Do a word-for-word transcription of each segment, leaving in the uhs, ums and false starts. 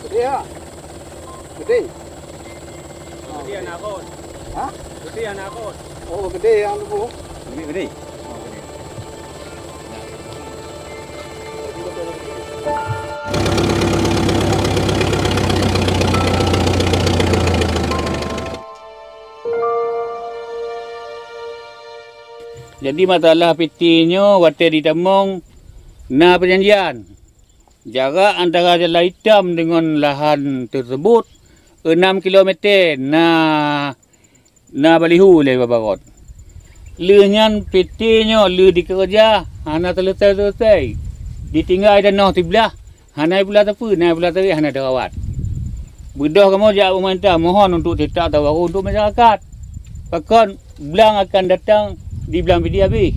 Gede, ha? Gede. Gede anak kot. Ha? Gede anak kot. Oh, gede nyang leubeh. Gede, gede. Jadi, masalah piti nyoe watée ditamong na peujanjian. Jarak antara Jalan Itam deungon lahan teuseubut enam kilometer na, na baliho lé Babarot. Lheueh nyan piti nyoe lheueh dikeureuja hana seuleusoe-seuleusoe. Ditinggai tanoh siblah, hana pula teupeu, na pula teurik, hana teurawat. Beudôh kamoe jak pemerintah mohon untuk cetak tabaru untuk masyarakat. Pakon blang akan datang di blang Pidie habéh.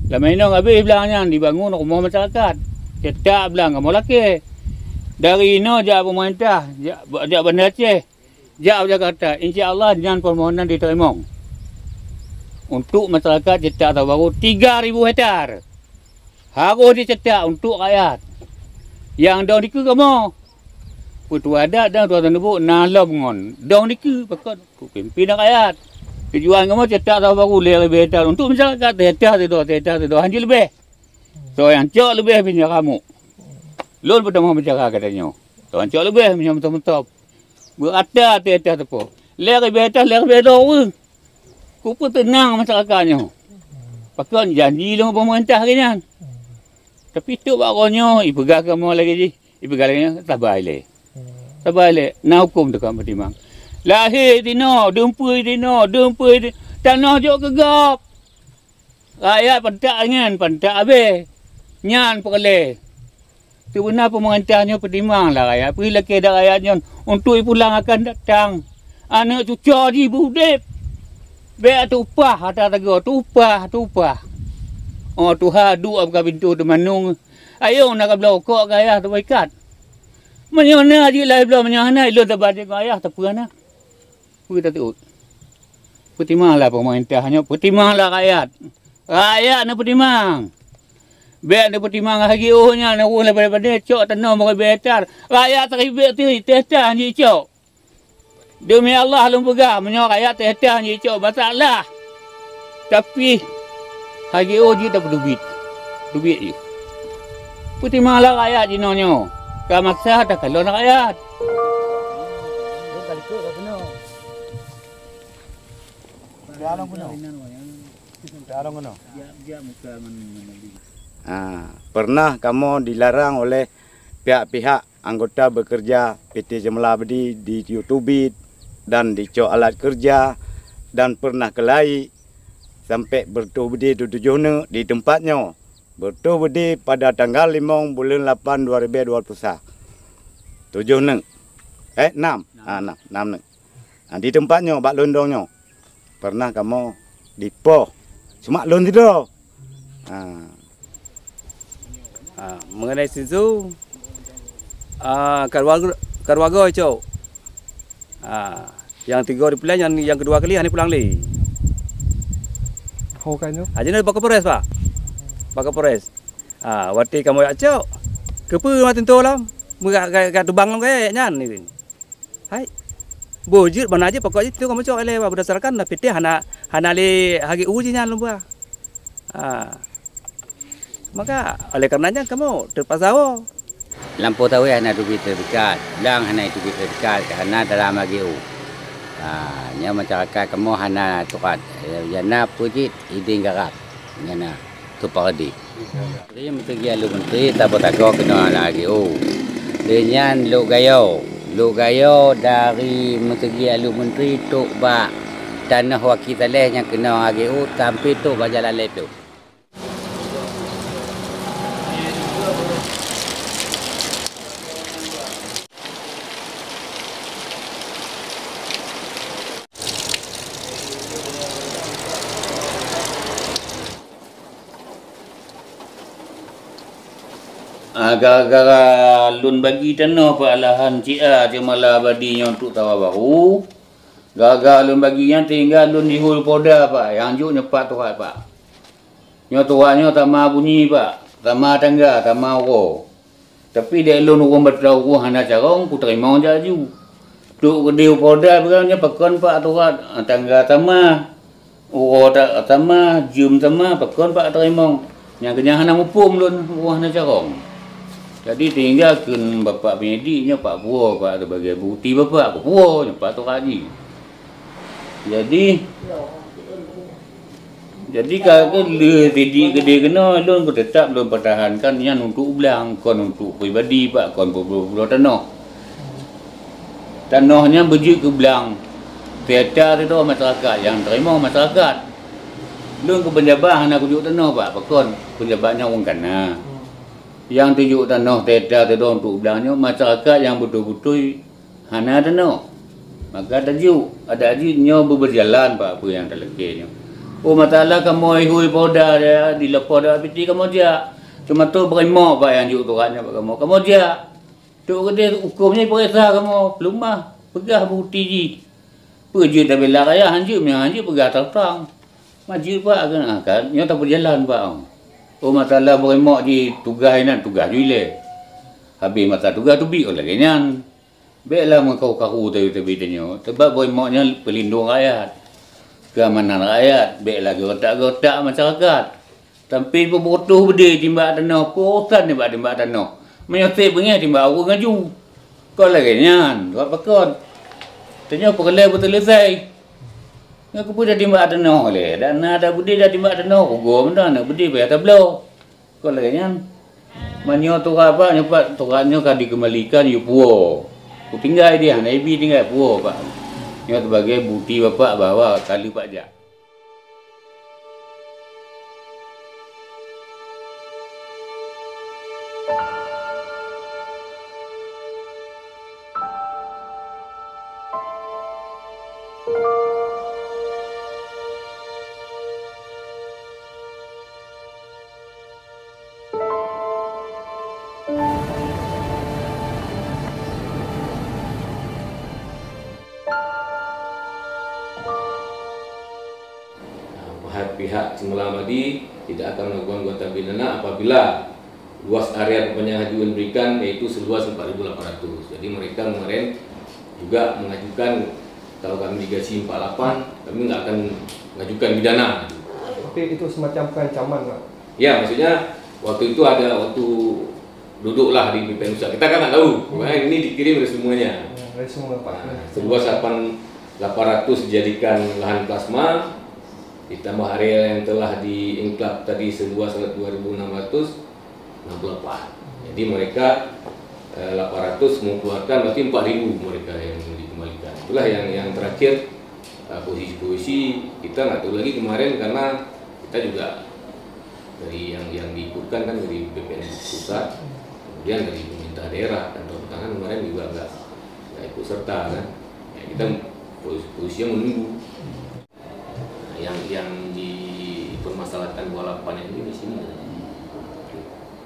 Lam inong habéh blang nyan dibangun rumoh masyarakat. Cetak blang kamoe lakée. Dari inoe jak pemerintah, jak, jak Banda Aceh, jak Jakarta, insya Allah nyan permohonan diteurimong. Untuk masyarakat cetak tabaru tiga ribu hektar. Harôh dicetak untuk rakyat. Nyang dong dikeue kamoe. Peutua adat dan tuan-tuan neuboh na lom ngon dong dikeue pakon untuk pimpin rakyat. Tujuan kamoe cetak tabaru lhée ribée hektar untuk masyarakat, hektar sidroe, hektar sidroe, hanjeuet leubeh. Soe nyang cok leubeh pih nyan ramok. Lôn peutamah bicara gata nyoe. Soe nyang cok leubeh meunyoe meutom-meutom. Beurata ateueh-ateueh teupeu. Lhée ribée ateueh, lhée ribée droe ureuëng. Kupeuteunang masyarakat nyoe. Pakon janji lôn pemerintah lagée nyan. Tapi trok bak uroe nyoe, ipeugah kamoe lagée jih, ipeugah lagée nyoe, sabai lé. Sabai lé, na huköm teuka meutimang. Lahé dinoe, dumpeue dinoe, dumpeue di-, tanoh jok keu gob. Rakyat pantak angén, pantak abée. Nyan peureulée. Sibeuna peumeurintah nyoe peutimang lah rakyat, peue lakée dak rakyat nyoe untuk ipulang akan datang. Aneuëk cucoe jih beu udeb. Bék teuupah ata tagoe, teuupah, teuupah. Oh, tuha duek buka pintoe teumanong. Ayo na kabloe rukok keu ayah teuboh ikat. Meunyoe na jih lhée bloe, meunyoe hana, ilôn teuba jih ngon ayah teupeue na. Peue tateuôt? Peutimanglah peumeurintah nyoe, peutimanglah rakyat. Rakyat neupeutimang. Bék neupeutimang lagée óh nyan, ureuëng leubeh-leubeh cok tanoh meuribée hektar. Rakyat taribée teuh hektar jicok. Deumi Allah lôn peugah, meunyoe rakyat hektar jicok, masalah. Tapi, lagée óh jih tapeuteubiet. Teubiet jih. Peutimanglah rakyat jinoe nyoe. Ka masa takalon rakyat. Ah, pernah kamoe dilarang oleh pihak-pihak anggota bekerja P T Jemla Bedi di Yutubit dan dicok alat kerja dan pernah kelai sampai bertuh bedi tujoh neuk di tempat nyoe. Bertuh bedi pada tanggal limong buleuen lapan dua ribu dua puluh sa. Tujoh neuk. Eh, enam. Ah, enam, enam neuk. Ah, di tempat nyoe, bak lôn dong nyoe. Pernah kamoe dipoh. Cuma lôn sidroe. Ha. Ha, mengenai Sinsu, ah, keluarga, keluarga cok. Ha, yang tiga di Pulan, yang, yang kedua kali hana pulang lagi. Ho kan tu? Ha, jadi bak Kapolres, Pak. Bak Kapolres. Ha, watèe kamoe jak cok. Keupeue meutinto lom? Meugak, gak, gak tubang lom kayèe nyan. Hai. Boh jeuet bana jih pokok jih tu kamoe cok ilèe berdasarkan na P T hana, hana lé hagé uji nyan lom bah. Ha. Maka oleh karena nyan kamoe terpaksa woe. Lampôh sawéh hana teubiet sertifikat, blang hana teubiet sertifikat, hana dalam A G O. Ha, nyan masyarakat kamoe hana surat. Ya, na peue cit idin garap. Nyan na. Tuparedih. Dari Meuseugi Alue Menteri, saboh tagoe keunoe lam A G O. Lé nyan Lhokseumawe. Lhokseumawe dari Meuseugi Alue Menteri trok bak tanoh Waki Saleh nyang keunoe A G O sampai trok bak jalan Lhèe Plôh. Ah, gara-gara lôn bagi tanoh peulahan C A Cemala Abadi nyoe untuk Sawa Baru, gara-gara lôn bagi nyan sehingga lôn jihôi polda, Pak, nyang jok nyoe pat tuha, Pak. Nyoe tuha nyoe sama bunyi, Pak, sama tangga, sama uroe. Tapi di lôn ureuëng batau ureuëng hana carông, kuteurimong jak aju. Trok keudeh u polda, peugah nyan pakon, Pak, aturan tangga sama, uroe ta-, sama, jeuem sama, pakon, Pak, teurimong. Nyang keunyan hana muphom lôn, ureuëng hana carông. Jadi, sehingga kheun bapak penyidik nyoe, Pak, puwoe, Pak, sebagai bukeuti bapak, kupuwoe nyoe, Pak, aturan jih. Jadi, jadi ka lheueh sidik keudeh keunoe, lôn tetap lôn pertahankan nyan untuk blang, kon untuk pribadi, Pak, kon peubloe-bloe tanoh. Tanoh nyan beujeuet keu blang. Tiep-tiep sidroe masyarakat, nyang teurimong masyarakat. Lôn keu peunjabat hana kujok tanoh, Pak, pakon peunjabat nyan ureuëng kana. Nyang tujok tanoh tiep-tiep sidroe untuk blang nyoe masyarakat nyang beutôi-beutôi hana tanoh. Maka tajok, adak jih nyoe beubeujalan bak peue nyang talakée nyoe. Oh, masalah kamoe ihôi polda ya, di lapor dak piti kamoe jak. Cuma tu beureumoh bak nyang jok surat nyoe bak kamoe. Kamoe jak. Trok keudeh huköm nyoe peuriksa kamoe, peulumah, peugah bukeuti jih. Peue jeuet tabila rakyat, hanjeuet meunyoe hanjeuet peugah trang-trang. Majeuet bak keunan kan, nyoe tapeujalan bak. Oh, masalah beureumoh jih tugaih inan, tugaih ju ilée. Habéh masa tugaih teubiet lagée nyan. Béklah meukaru-karu teubiet tanyoe. Sabab beureumoh nyan peulindong rakyat, keamanan rakyat, béklah geuretak-geuretak masyarakat. Sampai peubutuh beudé timbak tanoh, peurusan nibak timbak tanoh. Meunyoe sép beungéh timbak ureuëng aju. Kon lagée nyan, buet pakon. Tanyoe peureulée beuteuleusai. Ngon keupeue timbak tanoh lé, dan na ada beudé timbak tanoh, rugoe meunan, na beudé payah tabloe. Kon lagée nyan. Meunyoe tuha bak nyoe pat, tuha nyoe ka dikeumalikan yue puwoe. Kutinggai di hana ibi tinggai puwoe bak. Nyoe sebagai bukeuti bapak bahwa ka lheueh bak jak. Pihak Cemala Abadi tidak akan melakukan gugatan pidana apabila luas area perpanjangan hak aju yang diberikan yaitu seluas empat ribu lapan ratus. Jadi mereka kemarin juga mengajukan, kalau kami di Gasi empat lapan, kami nggak akan mengajukan pidana. Tapi itu semacam pengancaman, Pak? Ya, maksudnya waktu itu ada waktu duduklah di B P N Pusat. Kita kan nggak tahu, hmm, makanya ini dikirim resuménya. Hmm, resume, Pak. Nah, seluas delapan, delapan ratus dijadikan lahan plasma, ditambah area yang telah dienklave tadi seluas dua ribu enam ratus enam puluh delapan. Jadi mereka, eh, delapan ratus mengeluarkan, berarti empat ribu mereka yang dikembalikan. Itulah yang, yang terakhir, eh, posisi-posisi kita nggak tahu lagi kemarin karena kita juga dari yang, yang diikutkan kan dari B P N pusat, kemudian dari pemerintah daerah, kantor pertahanan kemarin juga nggak, nggak ikut serta kan. Ya, kita pos-, posisinya menunggu. Yang, yang dipermasalahkan dua lapan ini di sini.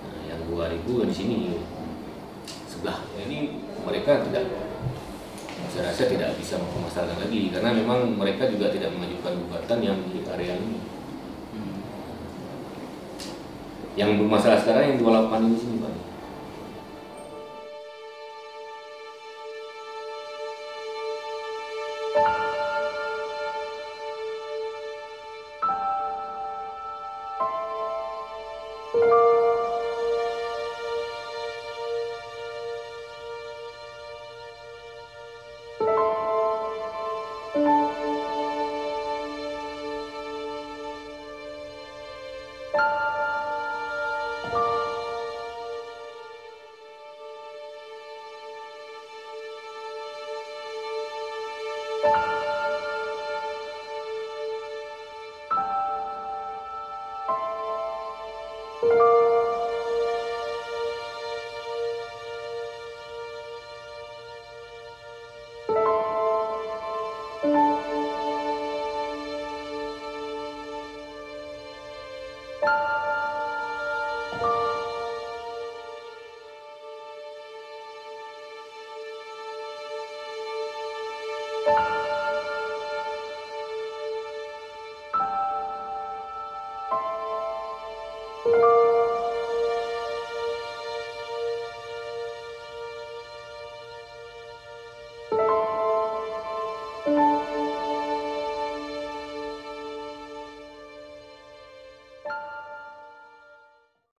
Nah, yang dua ribu di sini. Sebelah. Ini mereka tidak, saya rasa tidak bisa mempermasalahkan lagi karena memang mereka juga tidak mengajukan gugatan yang di area ini. Yang bermasalah sekarang yang dua lapan ini sini.